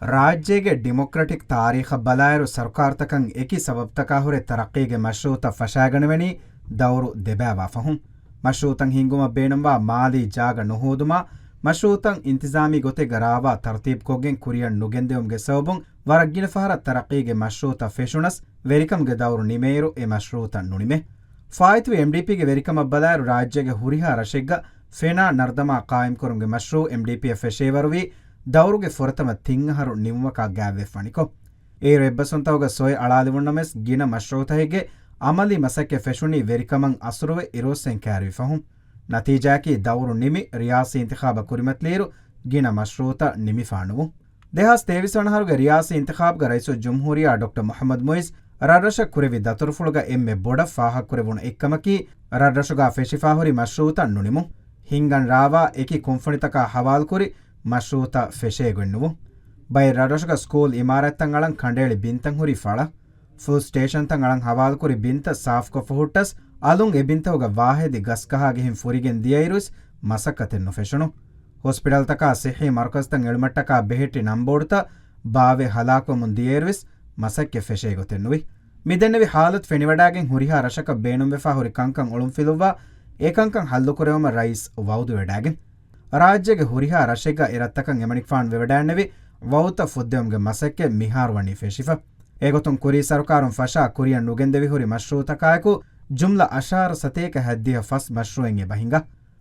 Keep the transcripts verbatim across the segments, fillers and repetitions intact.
ރާއްޖޭގެ ޑިމޮކްރެޓިކް ތާރީޚަށް ބަލާއިރު، ސަރުކާރުތަކަށް އެކި ސަބަބުތަކާ ހުރެ ތަރައްޤީގެ މަޝްރޫޢުތައް ފަށާގަނެވެނީ ދައުރު ދެބައިވާ ފަހުން. މަޝްރޫޢުތައް ހިންގުމަށް ބޭނުންވާ މާލީ ޖާގަ ނުހޯދުމާ، މަޝްރޫޢުތައް އިންތިޒާމީ ގޮތެއްގަ ރާވާ ތަރުތީބުކޮށްގެން ކުރިއަށް ނުގެންދެވުމުގެ ސަބަބުން، ވަރަށް ގިނަ ފަހަރަށް ތަރައްޤީގެ މަޝްރޫޢުތައް ފެށުނަސް، ވެރިކަމުގެ ދައުރު ނިމޭއިރު، އެ މަޝްރޫޢުތައް ނުނިމޭ. ފާއިތުވި އެމްޑީޕީގެ ވެރިކަމަށް ބަލާއިރު، ރާއްޖޭގެ ހުރިހާ ރަށެއްގަ ފެނާ ނަރުދަމާ ޤާއިމްކުރުމުގެ މަޝްރޫޢު އެމްޑީޕީއަށް ފެށޭވަރުވީ، ދައުރުގެ ފުރަތަމަ ތިން އަހަރު ނިމުމަކާ ގާތްވެފަ ވަނިކޮށް. އޭރު އެއްބަސްވުންތަކުގަ ސޮއި އަޅާލެވުންނަމަވެސް، ގިނަ މަޝްރޫޢުތަކެއްގެ އަމަލީ މަސައްކަތް ފެށުނީ ވެރިކަމަށް އަސަރުވެ އިރުއޮއްސެން ކައިރިވި ފަހުން. ނަތީޖާއަކީ، ދައުރު ނިމި ރިޔާސީ އިންތިޚާބަށް ކުރިމަތިލިއިރު، ގިނަ މަޝްރޫޢުތައް ނިމިފާނުވުން. ދެހާސް ތޭވީސް ވަނަ އަހަރުގެ ރިޔާސީ އިންތިޚާބުގަ ރައީސުލްޖުމްހޫރިއްޔާ ޑޮކްޓަރ މުޙައްމަދު މުޢިއްޒު ރަށްރަށަށް ކުރެއްވި ދަތުރުފުޅުގަ އެންމެ ބޮޑަށް ފާހަގަކުރެވުނު އެއްކަމަކީ، ރަށްރަށުގަ ފެށިފާހުރި މަޝްރޫޢުތައް ނުނިމުން. ހިންގަން ރާވާ އެކި ކުންފުނިތަކާ ހަވާލުކުރި މަޝްރޫޢުތައް ފެށޭގޮތްނުވުން. ބައެއް ރަށްރަށުގަ ސްކޫލް އިމާރާތްތައް އަޅަން ކަނޑައެޅި ބިންތައް ހުރީ ފަޅަށް. ފުލް ސްޓޭޝަންތައް އަޅަން ހަވާލުކުރި ބިންތައް ސާފުކޮށްފަ ހުއްޓަސް، އަލުން އެ ބިންތަކުގަ ވާހެދި ގަސް ކަހާ ގެހިން ފުރިގެން ދިޔައިރުވެސް މަސައްކަތެއް ނުފެށުނު. ހޮސްޕިޓަލްތަކާ ސިއްޙީ މަރުކަޒުތައް އެޅުމަށްޓަކާ ބެހެއްޓި ނަންބޯޑުތައް ބާވެ ހަލާކުވަމުން ދިޔައިރުވެސް މަސައްކަތް ފެށޭގޮތެއްނުވި. މިދެންނެވި ހާލަތު ފެނިވަޑާގެން ހުރިހާ ރަށަކަށް ބޭނުންވެފާ ހުރި ކަންކަން އޮޅުންފިލުއްވާ، އެކަންކަން ހައްލުކުރެވުމަށް ރައީސް ވައުދުވެވަޑާގެން. ރާއްޖޭގެ ހުރިހާ ރަށެއްގަ އެރަށްތަކަށް އެމަނިކުފާނު ވެވަޑާންނެވި ވައުދުތައް ފުއްދެވުމުގެ މަސައްކަތް މިހާރު ވަނީ ފެށިފަ. އެގޮތުން ކުރީ ސަރުކާރުން ފަށާ ކުރިއަށް ނުގެންދެވި ހުރި މަޝްރޫޢުތަކާއެކު، ޖުމްލަ އަށާރަ ސަތޭކަ ހަތްދިހަ ފަސް މަޝްރޫޢެއް އެބަ ހިނގާ.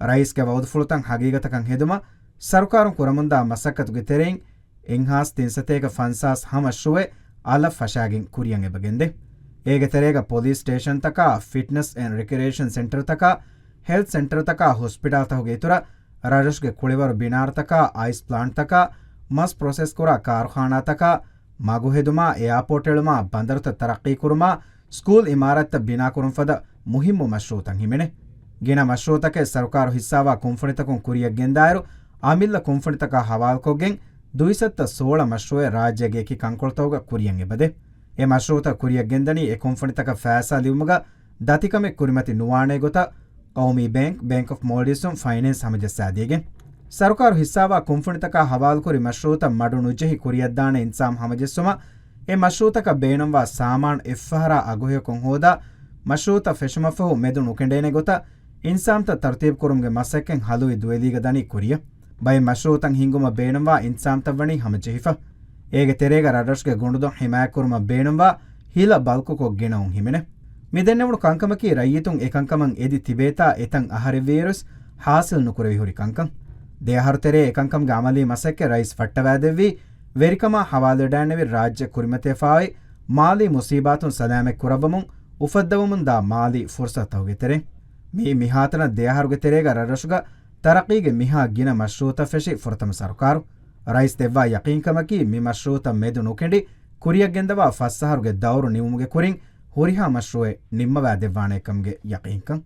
ރައީސްގެ ވައުދުފުޅުތައް ހަގީގަތަކަށް ހެދުމަށް ސަރުކާރުން ކުރަމުންދާ މަސައްކަތުގެ ތެރެއިން، އެއްހާސް ތިންސަތޭކަ ފަންސާސް ހަ މަޝްރޫޢެއް އަލަށް ފަށާގެން ކުރިއަށް އެބަ ގެންދޭ. އޭގެ ތެރޭގަ ޕޮލިސް ސްޓޭޝަންތަކާ، ފިޓްނަސް އެންޑް ރެކްރިއޭޝަން ސެންޓަރުތަކާ، ހެލްތް ސެންޓަރުތަކާ، ހޮސްޕިޓާލްތަކުގެ އިތުރަށް، ރަށްރަށުގެ ކުޅިވަރު ބިނާރުތަކާ، އައިސް ޕްލާންޓްތަކާ، މަސް ޕްރޮސެސް ކުރާ ކާރުޚާނާތަކާ، މަގުހެދުމާ، އެއާޕޯޓް އެޅުމާ، ބަނދަރުތައް ތަރައްޤީކުރުމާ، ސްކޫލް އިމާރާތްތައް ބިނާކުރުން ފަދަ މުހިއްމު މަޝްރޫޢުތައް ހިމެނޭ. ގިނަ މަޝްރޫޢުތަކެއް ސަރުކާރު ހިއްސާވާ ކުންފުނިތަކުން ކުރިއަށް ގެންދާއިރު، އަމިއްލަ ކުންފުނިތަކާ ހަވާލުކޮށްގެން، ދުއިސައްތަ ސޯޅަ މަޝްރޫޢެއް ރާއްޖޭގެ އެކި ކަންކޮޅުތަކުގަ ކުރިއަށް އެބަދޭ. އެ މަޝްރޫޢުތައް ކުރިއަށް ގެންދަނީ އެ ކުންފުނިތަކަށް ފައިސާ ލިބުމުގަ ދަތިކަމެއް ކުރިމަތި ނުވާނޭ ގޮތަށް، ޤައުމީ ބޭންކް، ބޭންކް އޮފް މޯލްޑިވްސްއުން ފައިނޭންސް ހަމަޖައްސާދީގެން. ސަރުކާރު ހިއްސާވާ ކުންފުނިތަކާ ހަވާލުކުރި މަޝްރޫޢުތައް މަޑު ނުޖެހި ކުރިއަށްދާނެ އިންތިޒާމް ހަމަޖެއްސުމަށް، އެ މަޝްރޫޢުތަކަށް ބޭނުންވާ ސާމާނު އެއްފަހަރާ އަގުހެޔޮކޮށް ހޯދާ، މަޝްރޫޢުތައް ފެށުމަށްފަހު މެދު ނުކެނޑޭނެ ގޮތަށް އިންތިޒާމްތައް ތަރުތީބުކުރުމުގެ މަސައްކަތް ހަލުވި ދުވެލީގަ ދަނީ ކުރިއަށް. ބައެއް މަޝްރޫޢުތައް ހިންގުމަށް ބޭނުންވާ އިންތިޒާމްތައް ވަނީ ހަމަޖެހިފަ. އޭގެ ތެރޭގަ ރަށްރަށުގެ ގުނޑުދޮށް ހިމާޔަތްކުރުމަށް ބޭނުންވާ ހިލަ ބަލްކުކޮށް ގިނައުން ހިމެނޭ. މި ދެންނެވުނު ކަންކަމަކީ ރައްޔިތުން އެކަންކަމަށް އެދި ތިބޭތާ އެތަން އަހަރެއްވިއިރުވެސް ހާސިލް ނުކުރެވި ހުރި ކަންކަން. ދެ އަހަރު ތެރޭ އެކަންކަމުގެ އަމަލީ މަސައްކަތް ރައީސް ފައްޓަވާދެއްވީ، ވެރިކަމާ ހަވާލުވެޑާންނެވި ރާއްޖެ ކުރިމަތިވެފާއި މާލީ މުސީބާތުން ސަލާމަތް ކުރައްވަމުން އުފައްދަވަމުންދާ މާލީ ފުރުސަތުތަކުގެ ތެރެއިން. މިއީ މިހާތަނަށް ދެ އަހަރުގެ ތެރޭގަ ރަށްރަށުގަ ތަރައްޤީގެ މިހާ ގިނަ މަޝްރޫޢުތައް ފެށި ފުރަތަމަ ސަރުކާރު. ރައީސް ދެއްވާ ޔަޤީންކަމަކީ، މި މަޝްރޫޢުތައް މެދު ނުކެނޑި، ކުރިއަށްގެންދަވާ ފަސް އަހަރުގެ ދައުރު ނިމުމުގެ ކުރިން ހުރިހާ މަޝްރޫޢެއް ނިންމަވާދެއްވާނެކަމުގެ ޔަޤީންކަން.